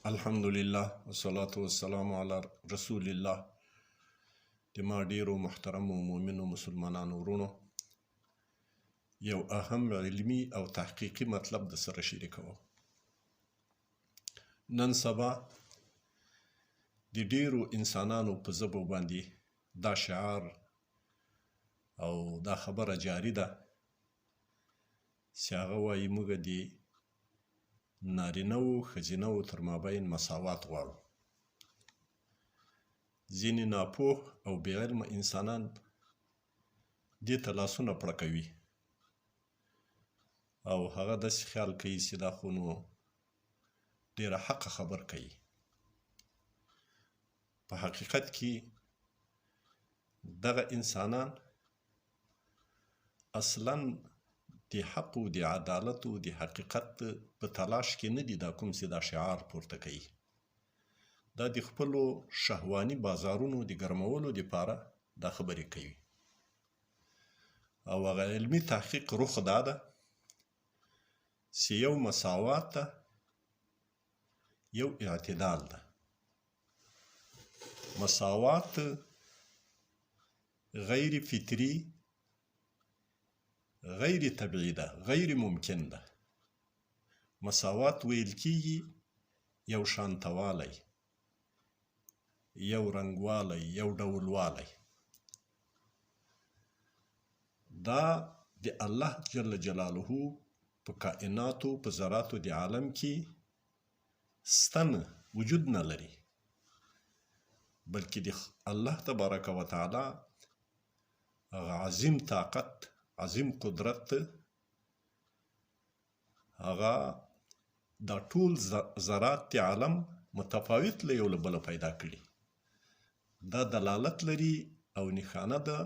الحمدلله والصلاة والسلام علی رسول الله. د ما ډیرو محترمو مؤمنو مسلمانانو وروڼو، یو اهم علمي او تحقیقي مطلب د سره شریکوم. نن سبا د ډیرو انسانانو په ژبو باندې دا شعار او دا خبره جاري ده چې هغه وایي موږ د نارینه و ښځینه و تر مابین مساوات غواړو. ځینې ناپوه او بې علمه انسانان دې ته لاسونه پړکوي او هغه داسې خیال کوي چې دا خو نو ډېره حقه خبر کوي. په حقیقت کې دغه انسانان اصلا د حق او د عدالت او د حقیقت په تلاش کې نه دي. دا کوم چې دا شعار پورته کوي، دا د خپلو شهواني بازارونو د ګرمولو دپاره دا خبرې کوي. او هغه علمي تحقیق رخ دا ده چې یو مساوات ده، یو اعتدال ده. مساوات غیر فطري، غیر طبیعي ده، غیر ممکن ده. مساوات ویل کیږي یو شانتوالی، یو رنګوالی، یو ډولوالی. دا د الله جل جلاله په کائناتو، په ذراتو د عالم کې ستن وجود نه لري، بلکې د الله تبارک وتعالی هغه عظیم طاقت، عظیم قدرت، هغه دا ټول ذرات د عالم متفاوت له یو له بله پیدا کړي. دا دلالت لري او نښانه ده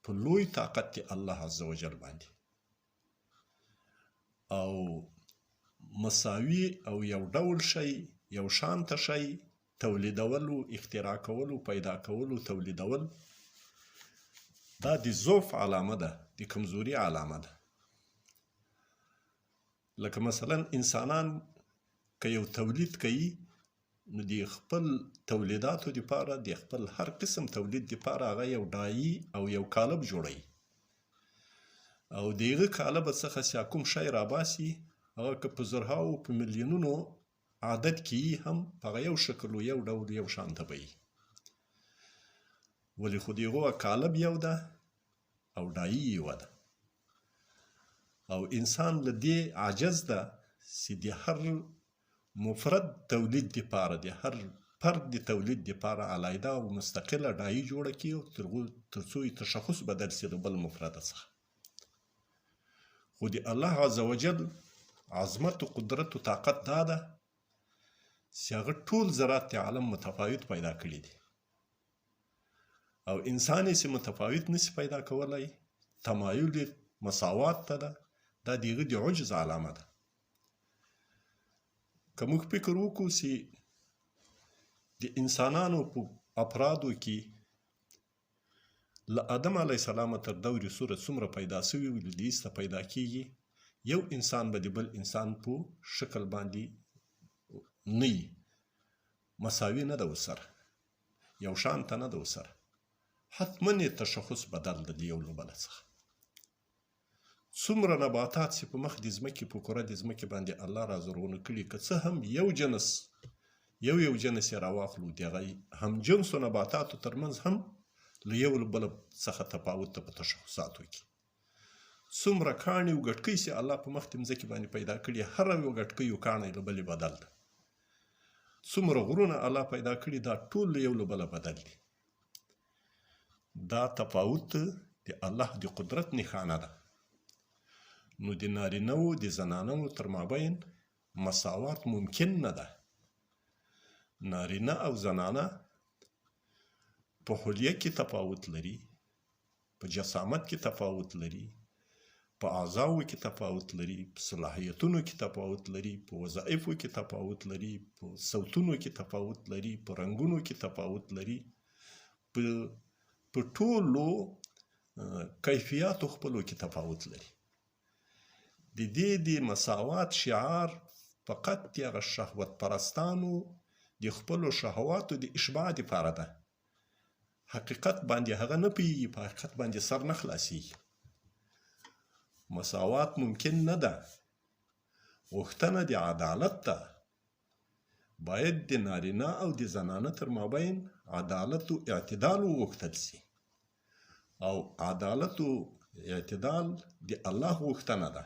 په لوی طاقت د الله عزوجل باندې. او مساوي او یو ډول شی، یو شانته شی تولیدولو، اختراع کولو، پیدا کولو، تولیدول، دا د ضعف علامه ده، د کمزوري علامه ده. لکه مثلا انسانان که یو تولید کوي، نو د خپل تولیداتو دپاره، د خپل هر قسم تولید دپاره هغه یو ډایي او یو کالب جوړوي، او د هغه کالب څخه چې کوم شی راباسي، هغه که په زرهاوو، په میلیونونو عادت کې هم په هغه یو شکل و یو ډول یو شان ته به وي، ولې خو د هغو کالب یو ده او ډایي یوه ده. او انسان له دې عاجز ده چې د هر مفرد تولید دپاره، د هر فرد د تولید دپاره علیحده او مستقله ډایي جوړه کړي، او تر څو یې تشخص بدل شي له بل مفرده څخه. خو د الله عزوجل عظمت و قدرت و طاقت دا ده چې هغه ټول ذرات د عالم متفاوت پیدا کړي دي، او انسان یې چې متفاوت نشي پیدا کولی، تمایل یې مساوات ته ده، دا د هغه د عجز علامه ده. که موږ فکر وکړو چې د انسانانو په افرادو کې له آدم علیه السلام تر دورې سوره څومره پیدا شوي وي، له دې ایسته پیدا کیږي، یو انسان به د بل انسان په شکل باندې نه وي، مساوي نه ده ورسره، یو شان ته نه ده ورسره، حتما یې تشخص بدل ده د یو له بله څخه. څومره نباتات چې په مخ د ځمکې، په کره د ځمکې باندې الله را زرغونه کړي، که څه هم یو جنس، یو یو جنس یې راواخلو، د هغه هم جنسو نباتاتو ترمنځ هم له یو له بله څخه تفاوت ته په تشخصاتو کې. څومره کاڼي او ګټکۍ چې الله په مخ د ځمکې باندې پیدا کړي، هره یو ګټکۍ او کاڼی له بلې بدل ده. څومره غرونه الله پیدا کړي، دا ټول له یو له بله بدل دي. دا تفاوت د الله د قدرت نښانه ده. نو د نارینه و د زنانه و تر مابین مساوات ممکن نه ده. نارینه او زنانه په حلیه کې تفاوت لري، په جسامت کې تفاوت لري، په اعضاو کې تفاوت لري، په صلاحیتونو کې تفاوت لري، په وظایفو کې تفاوت لري، په صوتونو کې تفاوت لري، په رنګونو کې تفاوت لري، په ټولو کیفیاتو خپلو کې تفاوت لري. د دې د مساوات شعار فقط د هغه شهوت پرستانو د خپلو شهواتو د اشباع دپاره ده. حقیقت باندې هغه نه پوهېږي، په حقیقت باندې سر نه خلاصېږي. مساوات ممکن نه ده. غوښتنه د عدالت ده. باید د نارینه او د زنانه تر مابین عدالت و اعتدال وغوښتل سي، او عدالت و اعتدال د الله غوښتنه ده.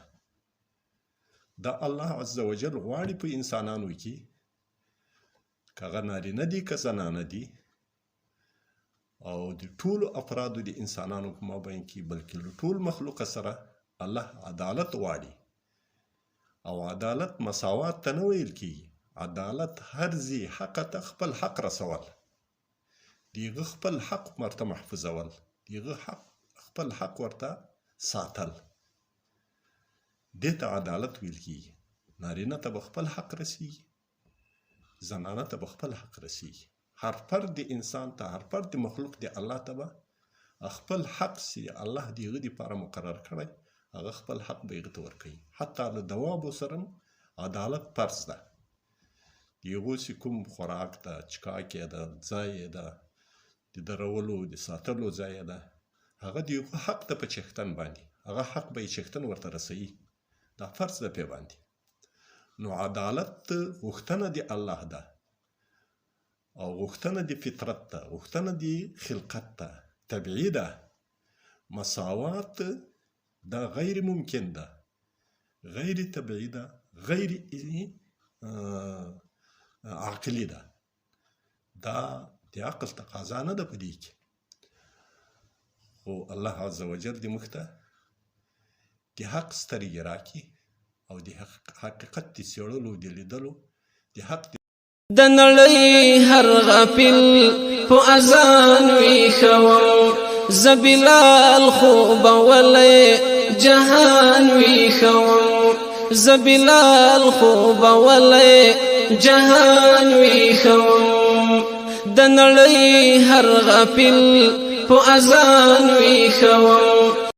دا الله عز وجل غواړي په انسانانو کې، که هغه نارینه دي که زنانه دي، او د ټولو افرادو د انسانانو په مابین کې، بلکې له ټول مخلوق سره الله عدالت غواړي. او عدالت مساوات ته نه ویل کیږي. عدالت هر ذي حق ته خپل حق رسول، د هغه خپل حق ورته محفوظول، د هغه حق خپل حق ورته ساتل، دې ته عدالت ویل کیږي. نارینه ته به خپل حق رسیږي، زنانه ته به خپل حق رسیږي. هر فرد د انسان ته، هر فرد د مخلوق د الله ته به خپل حق سي الله د هغه دپاره مقرر کړی، هغه خپل حق به هغه ته ورکوي. حتی له دوابو سره هم عدالت فرض ده. د هغو چې کوم خوراک ده، چکاک یې ده، ځای یې ده، د درولو د ساتلو ځای یې ده، هغه د هغو حق ده په چښتن باندې، هغه حق به یې چښتن ورته رسوي، دا فرض ده پې باندې. نو عدالت غوښتنه د الله ده، او غوښتنه د فطرت ده، غوښتنه د خلقت ده، طبیعي ده. مساوات دا غیر ممکن ده، غیر طبیعي ده، غیر عقلي ده. دا د عقل تقاضا نه ده په دې کې. خو الله عز وجل دې موږ ته د حق سترګې راکړي او د حقیقت د څېړلو د لیدلو د حق د نړۍ هر غافل په اذان ویښوم، زه بلال خوبولی جهان ویښوم، زه بلال خوبولی جهان ویښوم. د نړۍ هر غافل په اذان ویښوم.